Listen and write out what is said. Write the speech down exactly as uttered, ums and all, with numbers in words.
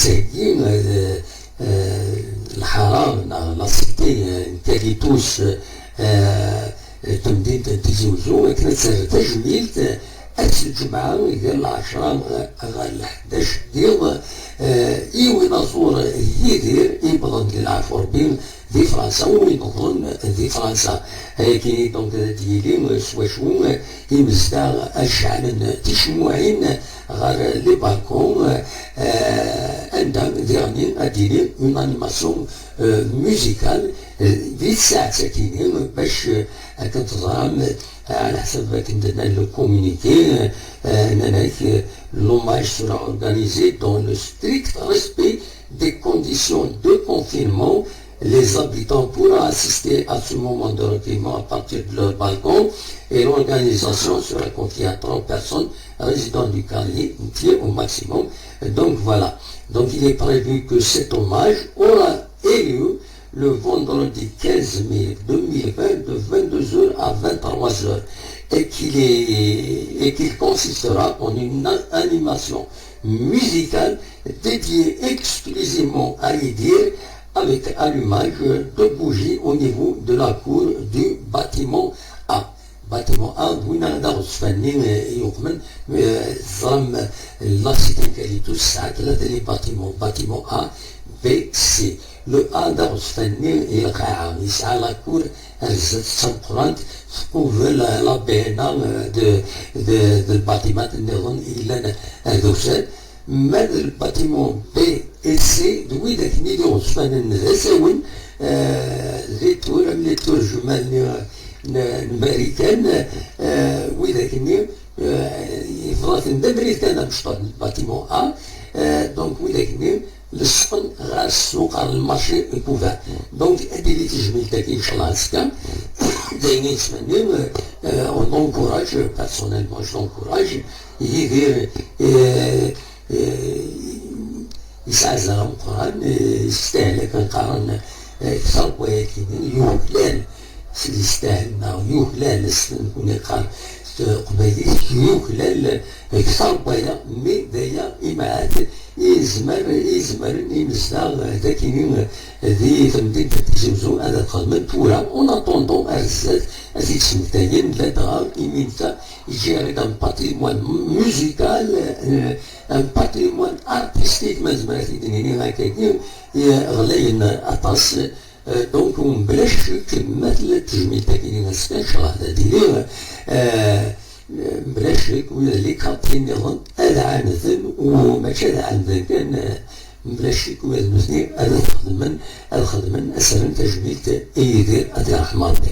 theggi, eh, eh, lḥara neɣ la cité, eh, n Kalitus, eh, eh, temdint n Tizi Uzzu, akken ad terr tajmilt, eh, ass n lǧemɛa gar lɛecṛa, eh, ɣer lḥdac n yiḍ, eh, i winaẓur Yidir yewwḍen di lɛafur-bi di Fransa, u win iḍlen di Fransa. Ayagi, donc, ad d-yili s wacu, eh, imezdaɣ ad ceɛlen ticemmuɛin ɣer les balcons, eh, anda diɣen ad d-yili une animation, eh, musicale, eh, di tsaɛet-agi, bac, eh, akken teẓram, eh, ɛla ḥsab akken d-nnan le communiqué, eh, nnan-ak, eh, l'hommage sera organisé dans le strict respect des conditions de confinement. Les habitants pourront assister à ce moment de recueillement à partir de leur balcon et l'organisation sera confiée à trois personnes résidant du quartier entier au maximum. Donc voilà. Donc il est prévu que cet hommage aura lieu le vendredi quinze mai deux mille vingt de vingt-deux heures à vingt-trois heures et qu'il est, et qu'il consistera en une animation musicale dédiée exclusivement à Yidir avec allumage de bougies au niveau de la cour du bâtiment A. Bâtiment A, d win ara d aɣezfan-nni, eh, yuqmen, eh, teẓram, eh, la cité n Kalitus tesɛa tlata les bâtiments, bâtiment A, B, C. Le A d aɣezfan-nni i lqaɛa, yesɛa la cour ar zdat d tameqqrant, tqubel la, la B N A, eh, de, de, de lbaṭimat nniḍen i yellan ar dewsan. Ma d lbaṭiman B et C, d widak-nni d iɣezfanen d asawen, eh, les tours, am les tours jumelles n, n, n Marikan, eh, widak-nni, eh, yebḍa-ten d Amrikan amecṭuḥ n lbaṭiman A, eh, donc widak-nni leṣqen ɣer ssuq, ɣer le marché couvert. Donc, ad d-tili tejmilt-agi, inchallah, azekka. D ayen i nettmenni, eh, on encourage, personnellement, j'encourage, Yidir, eh, eh, yesɛa azal ameqqran, eh, yestahel akken qqaren, eh, kter n wayagi, yuklal, s yestahel neɣ yuklal, s nekkni qqar s teqbaylit, yuklal, eh, kter n waya, mi d aya imaɛad, yezmer, yezmer imezdaɣ, eh, d akini, eh, di temdint n Tizi Uzzu ad xedmen tura, en attendant ar zdat, ad t-id-smektayen, ladɣa imi netta iǧǧa-aɣ-d un patrimoine musical, eh, un patrimoine artistique, ma nezmer ad t-id-nini akkagi, eh, ɣlayen aṭas. Eh, donc, mebla ccek, ma tella tejmilt-agi-nni azekka, inchallah, ad d-tili, eh, mebla ccek, wid les quartiers nniḍen ad ɛaneden, u mačči ad ɛaneden kan, eh, mebla ccek, wid nutni ad xedmen, ad xedmen, ad s-rren tajmilt i Yidir, ad t-yerḥem Rebbi.